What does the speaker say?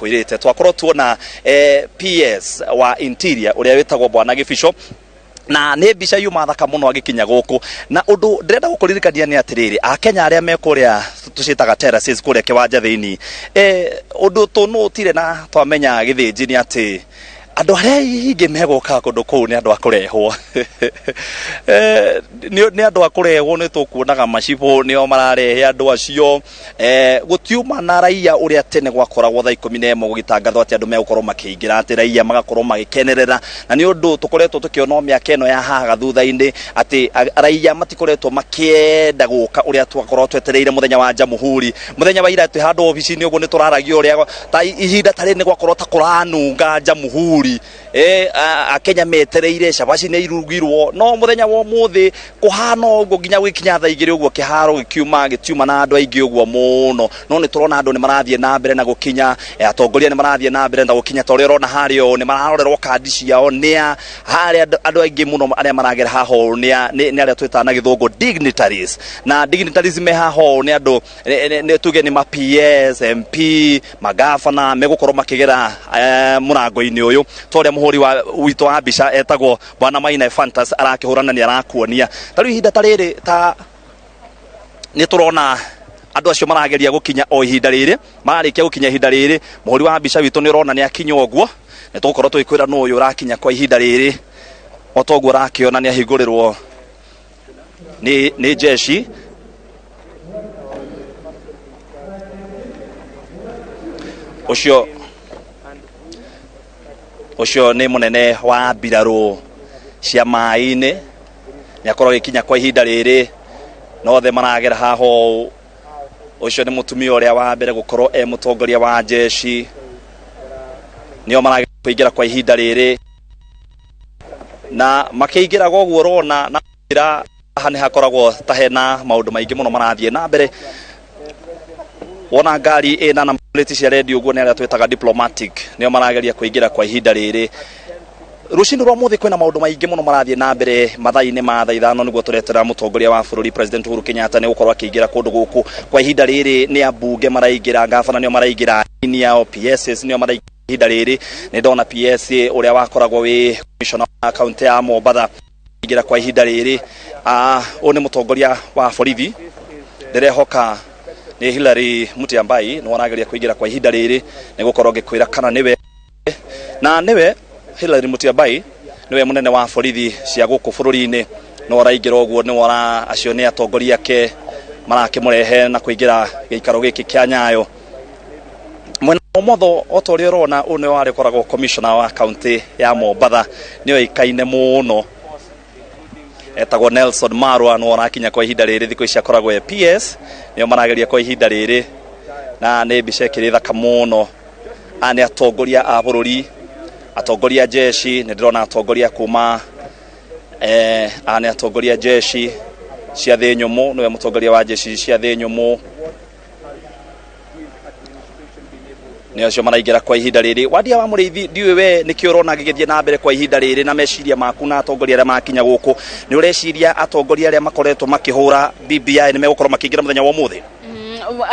Ndĩrakwĩrĩte twakorwo tuona PS wa Interior ũrĩa wĩtagwo Bwana Gĩbico, na nĩ mbica yuma thaka mũno agĩkinya gũkũ. Na ũndũ ndĩrenda gũkũririkania nĩ atĩrĩrĩ, akenya arĩa me kũrĩa tũciĩtaga terraces kũrĩa kĩwanja thĩinĩ, ũndũ tũnũtire na twamenya gĩthĩnji nĩ atĩ andũ arĩa aingĩ megũka kũndũ kũu nĩ andũ a kũrehwo. Nĩ andũ a kũrehwo, nĩ tũkuonaga macibũ nĩo mararehe andũ acio. Gũtiuma na raia ũrĩa tene gwakoragwo thaa 11 gũgĩtangathwo atĩ andũ megũkorwo makĩingĩra, atĩ raia magakorwo magĩkenerera. Na nĩ ũndũ tũkoretwo tũkĩona o mĩaka ĩno ya haha thutha-inĩ atĩ raia matikoretwo makĩenda gũka ũrĩa twakorwo twetereire mũthenya wa Jamhuri. Mũthenya wa ira twĩ handũ obici-inĩ ũguo nĩ tũraragia ũrĩa ta ihinda ta rĩrĩ nĩ gwakorwo ta kũranunga Jamhuri. Akenya metereire cabaci nĩ irugirwo, no mũthenya wa ũmũthĩ kũhana ũguo nginya gũgĩkinya thaa 2 ũguo kĩharo gĩkiuma gĩtiuma na andũ aingĩ ũguo mũno. No nĩ tũrona andũ nĩ marathiĩ na mbere na gũkinya, atongoria nĩ marathiĩ na mbere na gũkinya. Ta ũrĩa ũrona harĩa ũũ nĩ mararorerwo kandi ciao nĩa harĩa andũ aingĩ mũno arĩa maragera haha ũũ nĩ arĩa twĩtaga na gĩthũngũ dignitaries. Na dignitaries me haha ũũ nĩ andũ nĩ tuge nĩ ma PS, MP, magavana megũkorwo makĩgera mũrango-inĩ ũyũ, ta ũrĩa mũhũri wa witũ wa mbica etagwo Bwana Maina Fantas arakĩhũrana nĩ arakuonia. Ta rĩu ihinda ta rĩrĩ ta nĩ tũrona andũ acio marageria gũkinya o ihinda rĩrĩ, mararĩkia gũkinya ihinda rĩrĩ. Mũhũri wa mbica witũ nĩ ũrona nĩ akinya ũguo, nĩ tũgũkorwo tũgĩkwĩra nũ ũyũ ũrakinya kwa ihinda rĩrĩ. O ta ũguo ũrakĩona nĩ ahingũrĩrwo nĩ jeshi. Ũcio nĩ mũnene wa mbirarũ cia maĩ-inĩ, nĩ akorwo agĩkinya kwa ihinda rĩrĩ, na othe maragera haha ũũ. Ũcio nĩ mũtumia ũrĩa wa mbere gũkorwo e mũtongoria wa jeshi, nĩo maragera kũingĩra kwa ihinda rĩrĩ, na makĩingĩraga ũguo ũrona na haha nĩ hakoragwo ta hena maũndũ maingĩ mũno marathiĩ na mbere. Wona ngari ĩna na plate cia redio ũguo nĩ arĩa twĩtaga diplomatic, nĩo marageria kũingĩra kwa ihinda rĩrĩ. Rũcinĩ rwa mũthĩ kwĩna maũndũ maingĩ mũno marathiĩ na mbere. Mathaa-inĩ ma thaa 5 nĩguo tũretera mũtongoria wa bũrũri President Uhuru Kenyatta nĩ gũkorwo akĩingĩra kũndũ gũkũ. Kwa ihinda rĩrĩ nĩ ambunge maraingĩra, ngabana nĩo maraingĩra, ao PSs nĩo maraingĩra ihinda rĩrĩ. Nĩ ndona PS ũrĩa wakoragwo wĩ commissioner wa kaunti ya Mombatha ingĩra kwa ihinda rĩrĩ. Ũyũ nĩ mũtongoria wa borithi, ndĩrehoka nĩ Hillary Mutyambai nĩ arageria kũingĩra kwa ihinda rĩrĩ, nĩ gũkorwo ngĩkwĩra kana nĩwe. Na nĩwe Hillary Mutyambai, nĩwe mũnene wa borithi cia gũkũ bũrũri-inĩ, no araingĩra ũguo. Nĩwe ora acio nĩ atongoria ake marakĩmũrehe na kũingĩra gĩikaro gĩkĩ kĩa Nyayo. Mwena wa ũmotho, o ta ũrĩa ũrona, ũyũ nĩwe warĩ ũkoragwo commissioner wa kaunti ya Mombatha, nĩ oĩkaine mũno, etagwo Nelson Marwa, nĩwe ũrakinya kwa ihinda rĩrĩ. Thikũ ici akoragwo e PS, nĩo marageria kwa ihinda rĩrĩ, na nĩ mbica ĩkĩrĩ thaka mũno. Aya nĩ atongoria a bũrũri, atongoria a jeshi. Nĩ ndĩrona atongoria kuma aya nĩ atongoria a jeshi cia thĩ nyũmũ, nĩwe mũtongoria wa jeshi cia thĩ nyũmũ, nĩ acio maraingĩra kwa ihinda rĩrĩ. Wandia wa Mũrĩithi, ndiũĩ we nĩkĩ ũrona gĩgĩthiĩ na mbere kwa ihinda rĩrĩ na meciria maku, na atongoria arĩa makinya gũkũ, nĩ ũreciria atongoria arĩa makoretwo makĩhũra BBI nĩ megũkorwo makĩingĩra mũthenya wa ũmũthĩ?